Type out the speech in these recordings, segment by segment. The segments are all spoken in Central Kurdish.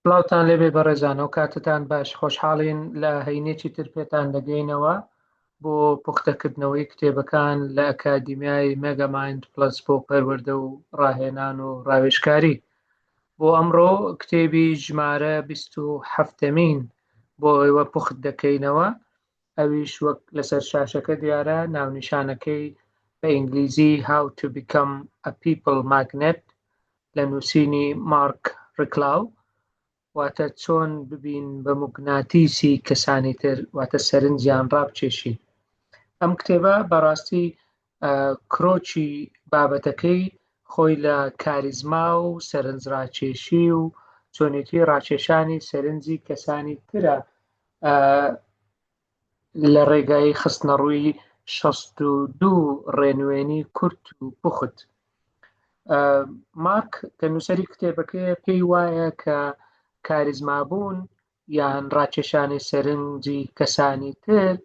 سڵاوتان لێبێ بەڕێزان ئەو کاتتان باش خۆشحاڵین لە هەینێکی تر پێتان دەگەینەوە بۆ پوختەکردنەوەی کتێبەکان لە ئەکادیمیای مێگامایند پڵەس بۆ پەروەردە و ڕاهێنان و ڕاوێژکاری بۆ ئەمڕۆ کتێبی ژمارە 27مین بۆ ئێوە پوخت دەکەینەوە ئەویش وەک لەسەر شاشەکە دیارە ناونیشانەکەی بە ئینگلیزی How to Become a People Magnet لە نووسینی مارک ڕیکلاو واتە چۆن ببین بە موگناتیسی کەسانی تر واتە سەرنجیان ڕابکێشین. ئەم کتێبە بەڕاستی کرۆکی بابەتەکەی خۆی لە کاریزما و سەرنجڕاکێشی و چۆنێتی ڕاکێشانی سەرنجی کەسانی ترە لە ڕێگای خستنەڕووی 62 ڕێنوێنی کورت و پوخت. مارک کە نووسەری کتێبەکەیە پێی وایە کە کاریزمابوون یان ڕاکێشانی سەرنجی کەسانی تر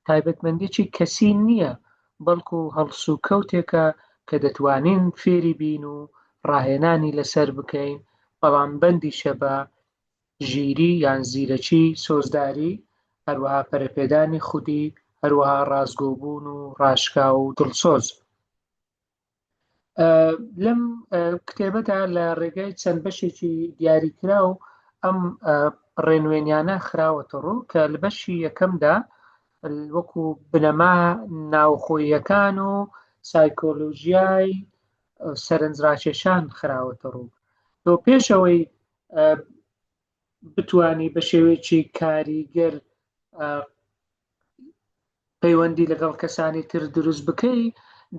تایبەتمەندیی کەسی نییە، بەڵکو هەڵسوکەوتێکە کە دەتوانین فێری بین و ڕاهێنانی لەسەر بکەین، بەڵام بەندیشە بە ژیری یان زیرەکی، سۆزداری، هەروەها پەرەپێدانی خودی، هەروەها ڕاستگۆبوون و ڕاشکاو و دڵسۆز. لەم کتێبەدا لە ڕێگای چەند بەشێکی دیاریکراو ئەم ڕێنوێنیانە خراوەتە ڕوو کە لە بەشی یەکەمدا وەکو بنەما ناوخۆییەکان و سایکۆلۆژیای سەرنجڕاکێشان خراوەتە ڕوو تۆ پێشەوەی بتانی بە شێوەیەکی کاریگەر پەیوەندی لەگەڵ کەسانی تر دروست بکەی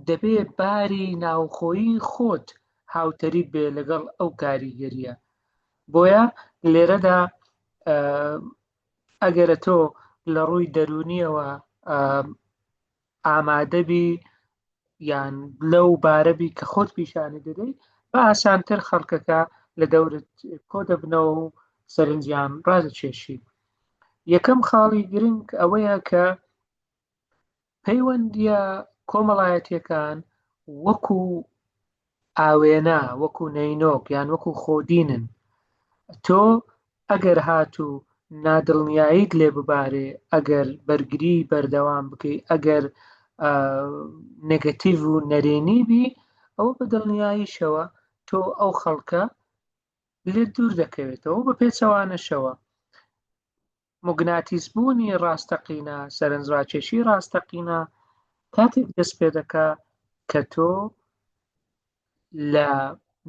دەبێ باری ناوخۆیی خۆت هاوتەریب بێ لەگەڵ ئەو کاریگەریە بۆیە لێرەدا ئەگەرە تۆ لە ڕووی دەرونیەوە ئامادەبی یان لەو بارەبی کە خۆت پیشانی دەدەی بە ئاسانتر خەڵکەکە لە دەورت کۆ دەبنەوە و سەرنجیان ڕادەکێشی یەکەم خاڵی گرنگ ئەوەیە کە پەیوەندیە کۆمەڵایەتیەکان وەکو ئاوێنە وەکو نەینۆک یان وەکو خۆدینن تۆ ئەگەر هاتوو نادڵنیاییت لێ ببارێ ئەگەر بەرگری بەردەوام بکەی ئەگەر نێگەتیڤ و نەرێنی بی ئەوە بە دڵنیاییشەوە تۆ ئەو خەڵکە لێت دوور دەکەوێتەوە بە پێچەوانەشەوە موگناتیسبوونی ڕاستەقینە، سەرنجڕاکێشی ڕاستەقینە کاتێک دەست پێ دەکا کە تۆ لە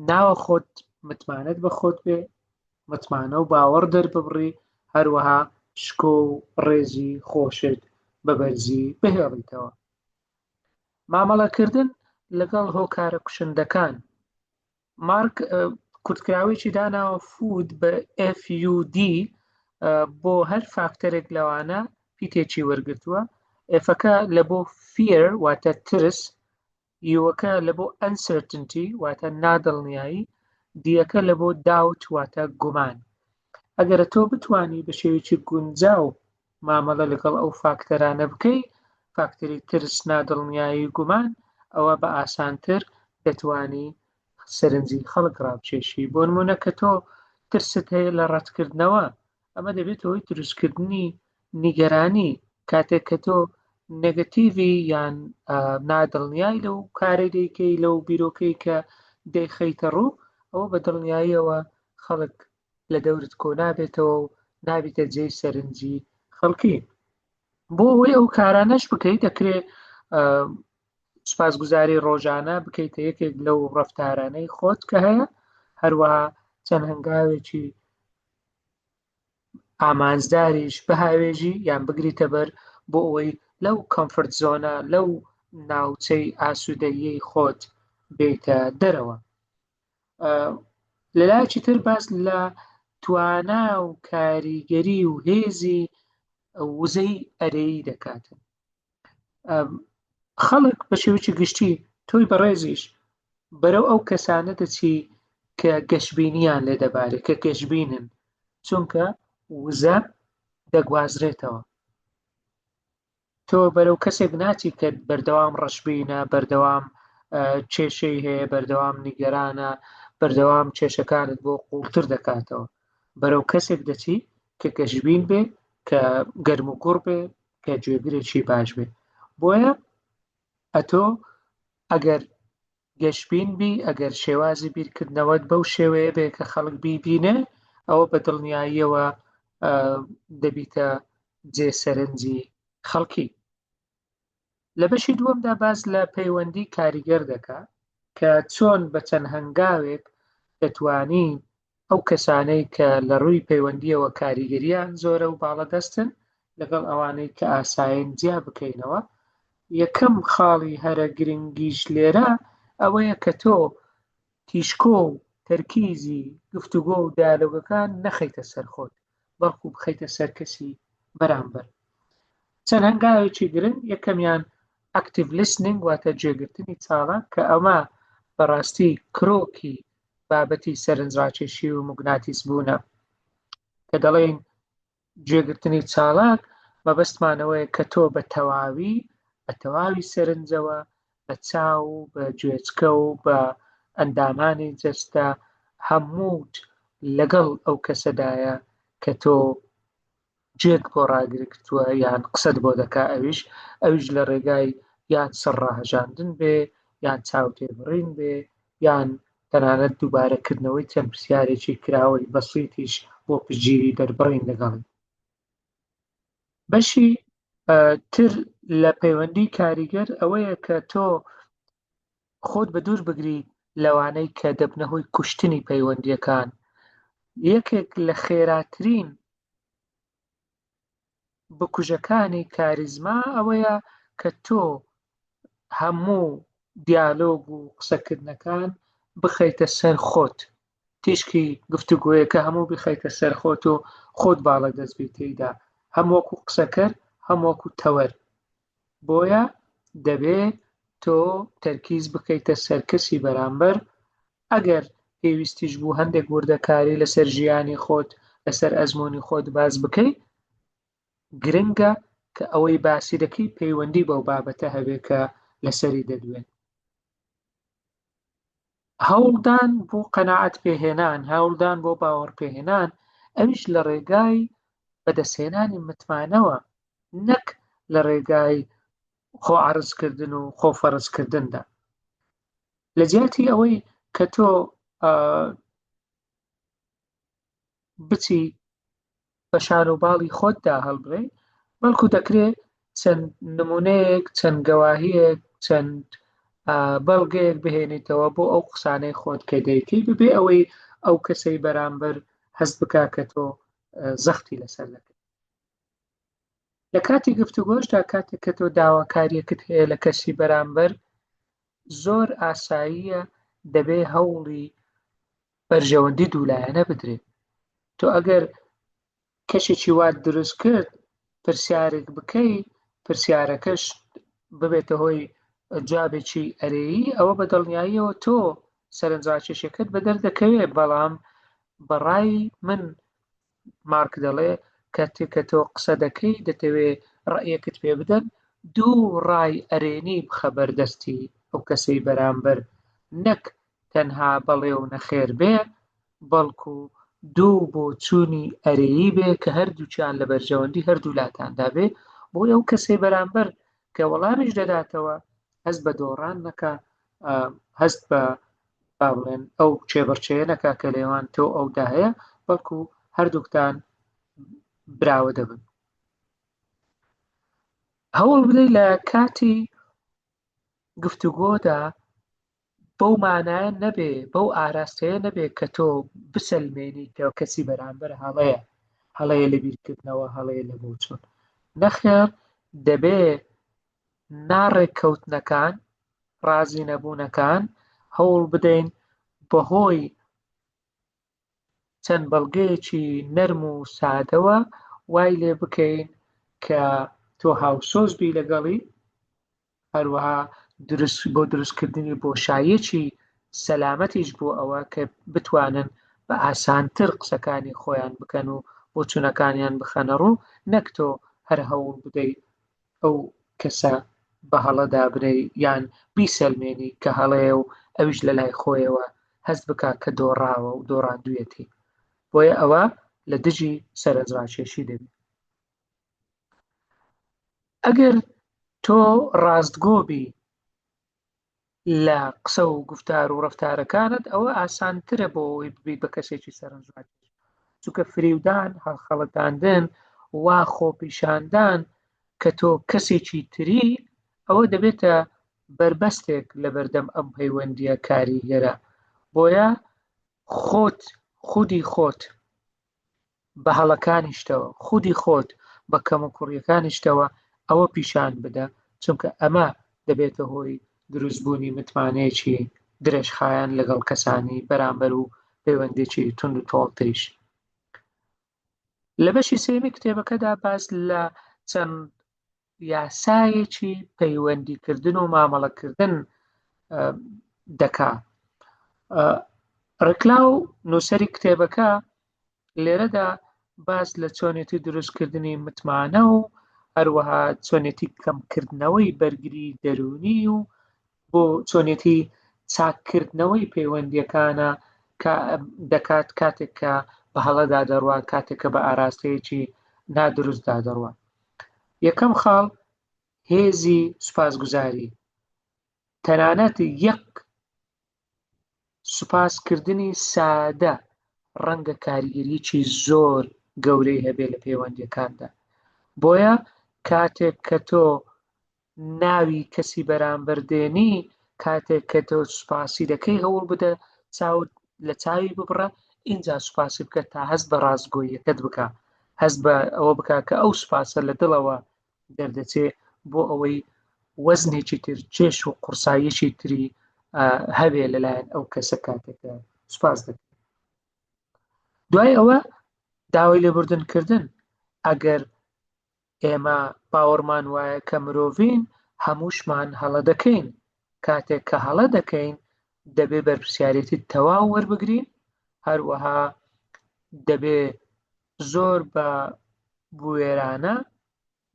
ناوە خۆت متمانەت بە خۆت بێ، متمانە و باوەڕ دەرببڕی، هەروەها شکۆ و ڕێزی خۆشت بە بەرزی بهێڵیتەوە. مامەڵەکردن لەگەڵ هۆکارە کوشندەکان مارک کورتکراوەیەکی داناوە فود بە FUD بۆ هەر فاکتەرێک لەوانە پیتێکی وەرگتووە ئێفەکە لە بۆ fear واتە ترس یوەکە لە بۆ uncertainty واتە نادڵنیایی دیەکە لە بۆ داوت واتە گومان ئەگەر تۆ بتانی بە شێوەیەکی گونجاو مامەڵە لەگەڵ ئەو فاکتەرانە بکەی، فاکتەری ترس، نادڵنیایی، گومان، ئەوە بە ئاسانتر دەتوانی سەرنجی خەڵک ڕابکێشی. بۆ نموونە کە تۆ ترست هەیە لە ڕەتکردنەوە، ئەمە دەبێتە هۆی دروستکردنی نیگەرانی، کاتێک کە تۆ نێگەتیڤی یان نادڵنیای لەو کارەی دەیکەی، لەو بیرۆکەی کە دەیخەیتە ڕوو، ئەوە بە دڵنیاییەوە خەڵک لە دەورت کۆ نابێتەوە و نابیتە جێی سەرنجی خەڵکی. بۆ ئەوەی ئەو کارانەش بکەیت دەکرێت سوپاسگوزاری ڕۆژانە بکەیتە یەکێک لەو ڕەفتارانەی خۆت کە هەیە، هەروەها چەند هەنگاوێکی ئامانجداریش بهاوێژی یان بگریتە بەر بۆ ئەوەی لەو کەمفرت زۆنە لەو ناوچەی ئاسوودەییەی خۆت بێیتە دەرەوە. لەلایەکی تر باس لە توانا و کاریگەری و هێزی وزەی ئەرێیی دەکاتن. خەڵک بە شێوەیەکی گشتی تۆی بەڕێزیش بەرەو ئەو کەسانە دەچی کە گەشببینیان لێ دەبارێت کە گەشببینن چونکە وزە دەگوازرێتەوە تۆ بەرەو کەسێک ناچی کە بەردەوام ڕەشبینە، بەردەوام کێشەی هەیە، بەردەوام نیگەرانە، بەردەوام کێشەکانت بۆ قوڵتر دەکاتەوە. بەرەو کەسێک دەچی کە گەشبین بێ، کە گەرم و گوڕ بێ، کە گوێگرێکی باش بێ. بۆیە ئەتۆ ئەگەر گەشبین بی، ئەگەر شێوازی بیرکردنەوەت بەو شێوەیە بێ کە خەڵک بیبینێ، ئەوە بە دڵنیاییەوە دەبیتە جێ سەرنجی خەڵکی. لە بەشی دووەمدا باس لە پەیوەندی کاریگەر دەکا کە چۆن بە چەند هەنگاوێک دەتوانین ئەو کەسانەی کە لە ڕووی پەیوەندییەوە کاریگەرییان زۆرە و باڵادەستن لەگەڵ ئەوانەی کە ئاسایین جیا بکەینەوە. یەکەم خاڵی هەرە گرنگیش لێرە ئەوەیە کە تۆ تیشکۆ و تەرکیزی گفتوگۆ و دیالۆگەکان نەخەیتە سەر خۆت، بەڵکو بخەیتە سەر کەسی بەرامبەر. چەند هەنگاوێکی گرنگ، یەکەمیان Active Listening واتە گوێگرتنی چاڵاک کە ئەمە بەڕاستی کرۆکی بابەتی سەرنجڕاکێشی و موگناتیس بوونە. کە دەڵێین گوێگرتنی چالاک مەبەستمانەوەیە کە تۆ بە تەواوی بە تەواوی سەرنجەوە بە چاو و بە گوێچکە و بە ئەندامانی جەستە هەمووت لەگەڵ ئەو کەسەدایە کە تۆ گوێت بۆ ڕاگرتووە یان قسەت بۆ دەکا ئەویش ئەویش لە ڕێگای یان سەر ڕاهەژاندن بێ یان چاو تێبڕین بێ یان تەنانەت دووبارەکردنەوەی چەند پرسیارێکی کراوەی بەسیتیش بۆ پشتگیری دەربڕین لەگەڵی. بەشی تر لە پەیوەندی کاریگەر ئەوەیە کە تۆ خۆت بە دوور بگری لەوانەی کە دەبنە هۆی کوشتنی پەیوەندیەکان. یەکێک لە خێراترین بکوژەکانی کاریزما ئەوەیە کە تۆ هەموو دیالۆگ و قسەکردنەکان بخەیتە سەر خۆت، تیشکی گفتوگۆیەکە هەموو بخەیتە سەر خۆت و خۆت باڵادەست بی تێیدا، هەم وەکو قسەکەر هەم وەکو تەوەر. بۆیە دەبێ تۆ تەرکیز بکەیتە سەر کەسی بەرامبەر، ئەگەر پێویستیش بوو هەندێک وردەکاری لەسەر ژیانی خۆت، لەسەر ئەزموونی خۆت باس بکەی، گرنگە کە ئەوەی باسی دەکەی پەیوەندی بەو بابەتە هەبێ کە لەسەری دەدوێن. هەوڵدان بۆ قەناعەت پێهێنان، هەوڵدان بۆ باوەڕ پێهێنان، ئەویش لە ڕێگای بەدەستهێنانی متمانەوە، نەک لە ڕێگای خۆ عەرزکردن و خۆ فەرزکردندا. لە جیاتی ئەوەی کە تۆ بچی بە شان و باڵی خۆتدا هەڵبڕێ، بەڵکو دەکرێ چەند نمونەیەک، چەند گەواهیەک، چەند بەڵگەیەک بهێنیتەوە بۆ ئەو قسانەی خۆت کە دەیکەی، بەبێ ئەوەی ئەو کەسەی بەرامبەر هەست بکا کە تۆ زەختی لەسەر دەکەی. لە کاتی گفتوگۆشدا کاتێک کە تۆ داواکاریەکت هەیە لە کەسی بەرامبەر، زۆر ئاساییە دەبێ هەوڵی بەرژەوەندی دوولایەنە بدرێت. تۆ ئەگەر کەشێکی وات دروست کرد پرسیارێک بکەی پرسیارەکەش ببێتە هۆی جوابێکی ئەرێیی ئەوە بە دڵنیاییەوە تۆ سەرنجڕاکێشەکەت بەدەر دەکەوێت بەڵام بەڕای من مارک دەڵێ کاتێک کە تۆ قسە دەکەی دەتەوێ ڕەئیەکت پێ بدەن دوو ڕای ئەرێنی بخە بەردەستی ئەو کەسەی بەرامبەر نەک تەنها بەڵێ و نەخێر بێ بەڵکو دوو بۆچوونی ئەرێیی بێ کە هەردووکیان لە بەرژەوەندی هەردوو لاتاندا بێ بۆی ئەو کەسەی بەرامبەر کە وەڵامیش دەداتەوە هەست بە دۆڕان نەکا هەست بە با بڵێن ئەو کێبڕکێیە نەکا کە لێوان تۆ ئەودا هەیە بەڵکو هەردووکتان براوە دەبن. هەوڵ بدەیت لە کاتی گفتوگۆدا بەو مانایە نەبێ بەو ئاراستەیە نەبێ کە تۆ بسەلمێنی کە کەسی بەرامبەر هەڵەیە هەڵەیە لە بیرکردنەوە هەڵەیە لە بۆچوون نەخێر دەبێ ناڕێککەوتنەکان ڕازی نەبوونەکان هەوڵ بدەین بەهۆی چەند بەڵگەیەکی نەرم و سادەوە وای لێ بکەین کە تۆ هاوسۆز بی لەگەڵی هەروەها دروست بۆ دروستکردنی بۆشاییەکی سەلامەتیش بۆ ئەوە کە بتوانن بە ئاسانتر قسەکانی خۆیان بکەن و بۆچوونەکانیان بخەنە ڕوو نەک تۆ هەر هەوڵ بدەیت ئەو کەسە بە هەڵە دابنێی یان بیسەلمێنی کە هەڵەیە و ئەویش لە لای خۆیەوە هەست بکا کە دۆڕاوە و دۆڕاندوویەتی. بۆیە ئەوە. لە دژی سەرنجڕاکێشی دەبی. ئەگەر تۆ ڕاستگۆ بی لە قسە و گفتار و ڕەفتارەکانت ئەوە ئاسانترە بۆ ئەوەی ببیت بە کەسێکی سەرنجڕاکێش چونکە فریودان هەڵخەڵەتاندن وا خۆپیشاندان کە تۆ کەسێکی تری ئەوە دەبێتە بەربەستێک لە بەردەم ئەم پەیوەندییە کاریگەرە بۆیە خۆت خودی خۆت بە هەڵەکانیشتەوە، خودی خۆت بە کەموکوڕیەکانیشتەوە ئەوە پیشان بدە، چونکە ئەمە دەبێتە هۆی دروستبوونی متمانەیەکی درێژخایەن لەگەڵ کەسانی بەرامبەر و پەیوەندیەکی توند و تۆڵتریش. لە بەشی سێیەمی کتێبەکەدا باس لە چەند یاسایەکی پەیوەندیکردن و مامەڵەکردن دەکا. ڕکلاو نووسەری کتێبەکە لێرەدا باس لە چۆنێتی دروستکردنی متمانە و هەروەها چۆنێتی کەمکردنەوەی بەرگری دەروونی و بۆ چۆنێتی چاککردنەوەی پەیوەندیەکانە کە دەکات کاتێک کە بە هەڵەدا دەڕوات کاتێک کە بە ئاراستەیەکی نادروستدا دەڕوات. یەکەم خاڵ هێزی سوپاسگوزاری تەنانەت یەک سوپاسکردنی سادە ڕەنگە کاریگەریی زۆر گەورەی هەبێ لە پەیوەندیەکاندا بۆیە کاتێک کە تۆ ناوی کەسی بەرامبەر دێنی کاتێک کە تۆ سوپاسی دەکەی هەوڵ بدە چاوت لە چاوی ببڕە ئینجا سوپاسی بکە تا هەست بە ڕاستگۆییەکەت بکە هەست بە ئەوە بکە کە ئەو سوپاسە لە دڵەوە دەردەچێ بۆ ئەوەی وەزنێکی تر چێش و قورساییەکی تری هەبێ لەلایەن ئەو کەسە کاتێکە سوپاس دەکەن دوای ئەوە داوای لێبوردن کردن ئەگەر ئێمە باوەڕمان وایە کە مرۆڤین هەمووشمان هەڵە دەکەین، کاتێک کە هەڵە دەکەین دەبێ بەرپرسیارێتی تەواو وەربگرین، هەروەها دەبێ زۆر بە بوێرانە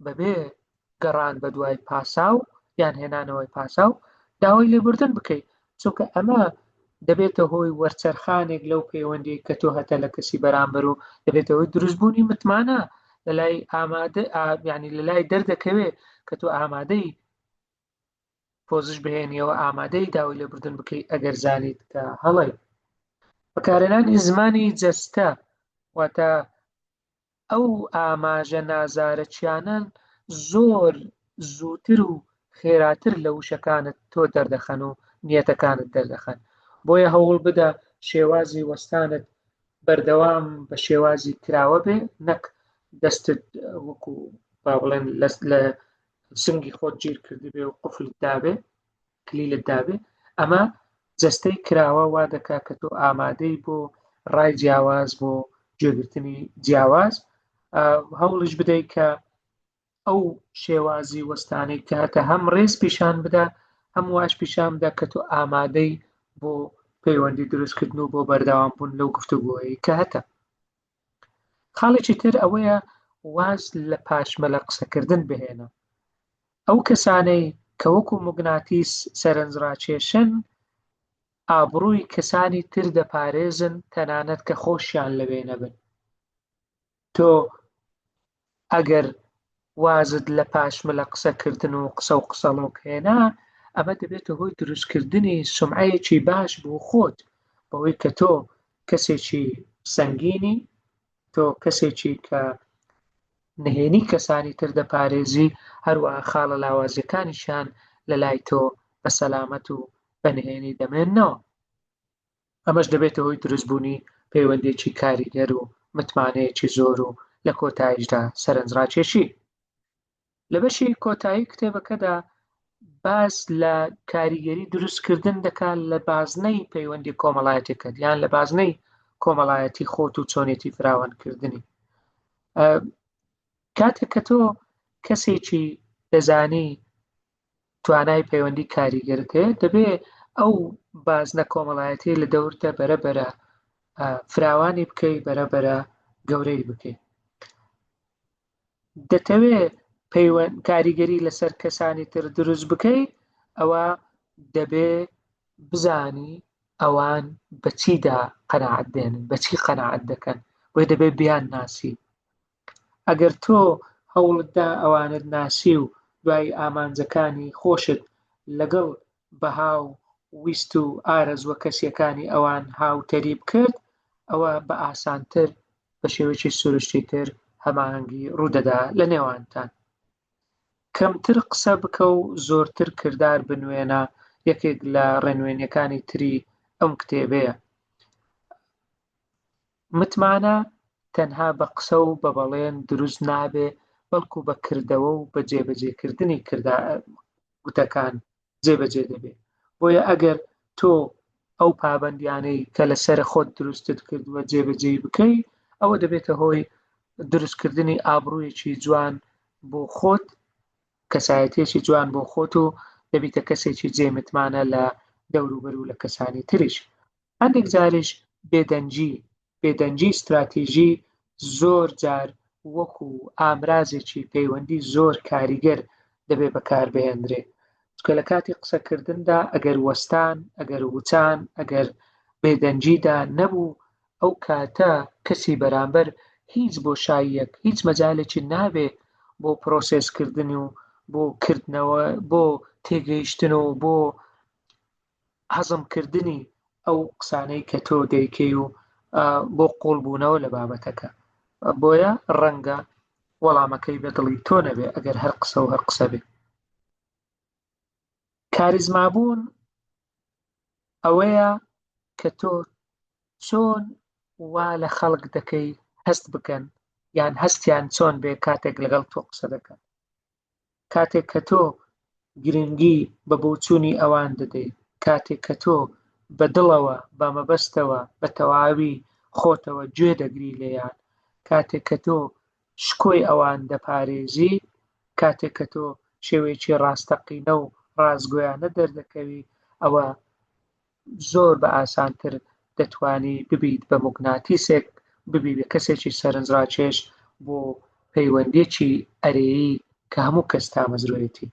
بەبێ گەڕان بە دوای پاساو یان هێنانەوەی پاساو داوای لێبوردن بکەیت چونکە ئەمە دەبێتە هۆی وەرچەرخانێک لەو پەیوەندی کە تۆ هەتە لە کەسی بەرامبەر و دەبێتە هۆی دروستبوونی متمانە لە لای ئامادە ینی لە لای دەردەکەوێت کە تۆ ئامادەی پۆزش بهێنیەوە ئامادەی داوای لێبوردن بکەیت ئەگەر زانیت کە هەڵەی بەکارهێنانی زمانی جەستە واتە ئەو ئاماژە نازارەکیانەن زۆر زووتر و خێراتر لە وشەکانت تۆ دەردەخەن و نیەتەکانت دەردەخەن بۆیە هەوڵ بدە شێوازی وەستانت بەردەوام بە شێوازی کراوە بێ نەک دەستت وەکو با بڵێن لە سنگی خۆت گیر کردبێ و قفلت دابێ کلیلت دابێ ئەمە جەستەی کراوە وا دەکا کە تۆ ئامادەی بۆ ڕای جیاواز بۆ گوێگرتنی جیاواز هەوڵیش بدەیت کە ئەو شێوازی وەستانەی کە هەتە هەم ڕێز پیشان بدە هەم واش پیشان بدە کە تۆ ئامادەی بۆ پەیوەندی دروستکردن و بۆ بەردەوام بوون لەو گفتوگۆیەی کە هەتە خاڵێکی تر ئەوەیە واز لە پاشمەلە قسەکردن بهێنە ئەو کەسانەی کە وەکو موگناتیس سەرنجڕاکێشن، ئابڕووی کەسانی تر دەپارێزن تەنانەت کە خۆشیان لەوێ نەبن. تۆ ئەگەر وازت لە پاشملە قسەکردن و قسە و قسەڵۆک هێنا، ئەمە دەبێتە هۆی دروستکردنی سومعەیەکی باش بۆ خۆت، بەوەی کە تۆ کەسێکی سەنگینی، تۆ کەسێکی کە نهێنی کەسانی تر دەپارێزی، هەروەها خاڵە لاوازیەکانیشیان لە لای تۆ بە سەلامەت و بە نهێنی دەمێننەوە. ئەمەش دەبێتە هۆی دروستبوونی پەیوەندیەکی کاریگەر و متمانەیەکی زۆر و لە کۆتاییشدا سەرنجڕاکێشی. لە بەشی کۆتایی کتێبەکەدا باس لە کاریگەری دروستکردن دەکات لە بازنەی پەیوەندی کۆمەڵایەتەکەت یان لە بازنەی کۆمەڵایەتی خۆت و چۆنێتی فراوانکردنی کاتێک کە تۆ کەسێکی دەزانی توانای پەیوەندی کاریگەرت هەیە دەبێ ئەو بازنە کۆمەڵایەتی لە دەورتە بەرە بەرە فراوانی بکەی بەرە بەرە گەورەی بکەی دەتەوێ پەیوەند کاریگەری لەسەر کەسانی تر دروست بکەی ئەوە دەبێ بزانی ئەوان بەچیدا قەناعەت دێنن بەچی قەناعەت دەکەن بۆیە دەبێت بیان ناسی. ئەگەر تۆ هەوڵتدا ئەوانت ناسی و دوای ئامانجەکانی خۆشت لەگەڵ بەها و ویست و ئارەزووە کەسییەکانی ئەوان هاوتەریب کرد، ئەوە بە ئاسانتر بە شێوەیەکی سروشتیتر هەماهەنگی ڕوودەدا لە نێوانتان. کەمتر قسە بکە و زۆرتر کردار بنوێنە یەکێک لە ڕێنوێنیەکانی تری ئەم کتێبەیە. متمانە تەنها بە قسە و بە بەڵێن دروست نابێ، بەڵکو بە کردەوە و بە جێبەجێکردنی گوتەکان جێبەجێ دەبێ. بۆیە ئەگەر تۆ ئەو پابەندیانەی کە لەسەر خۆت دروستت کردووە جێبەجێی بکەی، ئەوە دەبێتە هۆی دروستکردنی ئابڕوویەکی جوان بۆ خۆت، کەسایەتیەکی جوان بۆ خۆت و دەبیتە کەسێکی جێ متمانە لە دەوروبەر و لە کەسانی تریش. هەندێک جاریش بێدەنگی، بێدەنگی ستراتیژی زۆر جار وەکو ئامرازێکی پەیوەندی زۆر کاریگەر دەبێ بەکاربهێنرێ. چونکە لە کاتی قسەکردندا ئەگەر وەستان، ئەگەر وچان، ئەگەر بێدەنگیدا نەبوو، ئەو کاتە کەسی بەرامبەر هیچ بۆشاییەک، هیچ مەجالێکی نابێ بۆ پرۆسێسکردن و بۆ کردنەوە، بۆ تێگەیشتن و بۆ هەزمکردنی ئەو قسانەی کە تۆ دەیکەی و بۆ قوڵبوونەوە لە بابەتەکە بۆیە ڕەنگە وەڵامەکەی بە دڵی تۆ نەبێ ئەگەر هەر قسە و هەر قسە بێ کاریزمابوون ئەوەیە کە تۆ چۆن وا لە خەڵک دەکەی هەست بکەن یان هەستیان چۆن بێ کاتێک لەگەڵ تۆ قسە دەکەن کاتێک کە تۆ گرنگی بە بۆچوونی ئەوان دەدەیت، کاتێک کە تۆ بە دڵەوە، بە مەبەستەوە، بە تەواوی خۆتەوە گوێ دەگری لێیان، کاتێک کە تۆ شکۆی ئەوان دەپارێزی، کاتێک کە تۆ شێوەیەکی ڕاستەقینە و ڕاستگۆیانە دەردەکەوی، ئەوە زۆر بە ئاسانتر دەتوانی ببیت بە موگناتیسێک، ببی بە کەسێکی سەرنجڕاکێش بۆ پەیوەندیەکی ئەرێیی کە هەموو کەس تامەزرۆیەتی.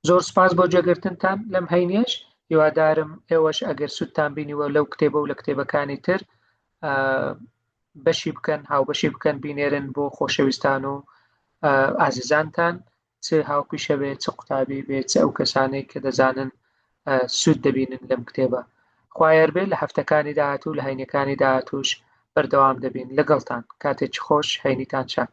زۆر سپاس بۆ گوێگرتنتان لەم هەینیەش، هیوادارم ئێوەش ئەگەر سوودتان بینیوە لەو کتێبە و لە کتێبەکانی تر بەشی بکەن، هاوبەشی بکەن، بینێرن بۆ خۆشەویستان و ئازیزانتان. چ هاوپیشە بێ چ قوتابی بێ چ ئەو کەسانەی کە دەزانن سوود دەبینن لەم کتێبە خوایەر بێ لە هەفتەکانی داهاتوو لە هەینەکانی داهاتووش بەردەوام دەبین لەگەڵتان کاتێکی خۆش هەینیتان شاد.